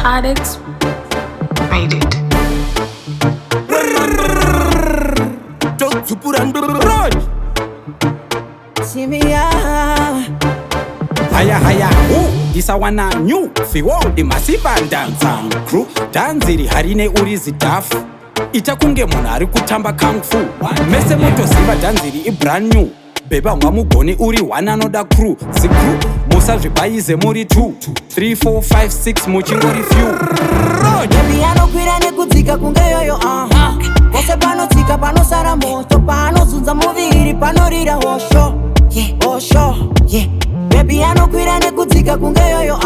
Addicts made it. Haya haya hu ndisawana new fiwo masiva danza crew dhanziri harine uri zidhafu. Ita kunge munhu ari kutamba kung fu. Mese motoziva dhanziri ibrand new. Bhebha mwamugoni uri one anoda crew zicrew. Musazvibhayize muri 2 3 4 5 6 muchingori few. Baby anokwira nekudzika kunge yoyo, Pose panotsika panosara moto, paanozunza muviri panorira hosho, yeah, hosho, yeah. Baby anokwira nekudzika kunge yoyo,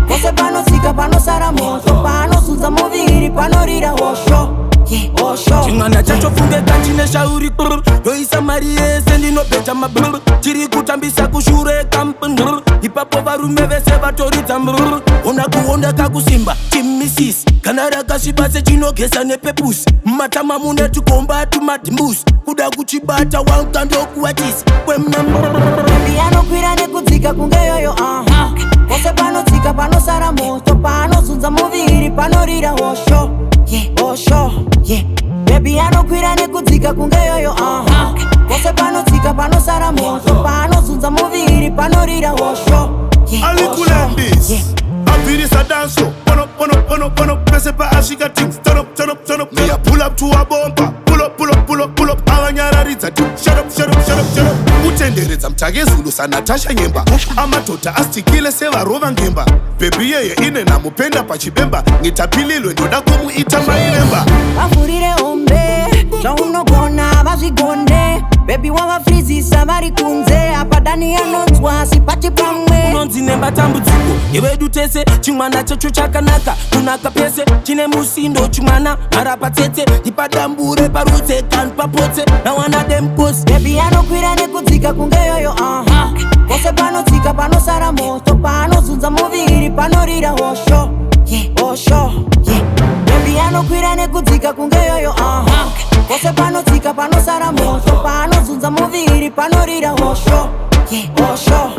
Pose panotsika panosara moto, paanozunza muviri panorira hosho, yeah, hosho. Chimwana chacho funge kachine shauri brr. Ndoisa mari yese, ndinobheja mabrr. Chiri kutambisa kushure kampnr. Ipapo varume vese vatoridza mrr. Ona kuonda kakusimba chimisisi. Kana rakasviba sechinogesa nepepusi. Mumatama mune tukomba tumadhimbusi. Kuda kuchibata wanga ndokuwachisa kwemna. Baby anokwira nekudzika kunge yoyo, Pose panotsika panosara moto, paanozunza muviri panorira hosho, yeah, hosho, yeah. Baby anokwira nekudzika kunge yoyo, Pose panotsika panosara moto, paanozunza muviri panorira hosho, yeah, hosho, Alikulendis. yeah. Abvirisa danso pono pono pono pono. Pese paasvika things turn up, turn up, turn up. Miya pull up to a bomba, pull up, pull up, pull up, pull up. Avanyararidza ti shut up, shut up, shut up, shut up. Kutenderedza muTakezulu saNatasha Nyemba. Amadhodha astikile sevarova ngemba. Bhebhi yeye ine namupenda pachibemba. Ngitapililwe ndoda kumuita mairemba. Vavhurire hombe, zvaunogona vazvigone. Baby wavafrizisa vari kunze. Apa Dani anonzwa sipati pamwe. Unonzi nembatambudziko yevedu tese. Chimwana chacho chakanaka kunaka pese. Chine musindo chimwana mharapatsetse. Ipadambure parutse kani papotse nawana demposi. Baby anokwira nekudzika kunge yoyo, Pose panotsika panosara moto, paanozunza muviri panorira hosho, yeah, hosho, yeah. Baby anokwira nekudzika kunge yoyo, Pose panotsika panosara moto, paanozunza muviri panorira hosho, yeah, hosho.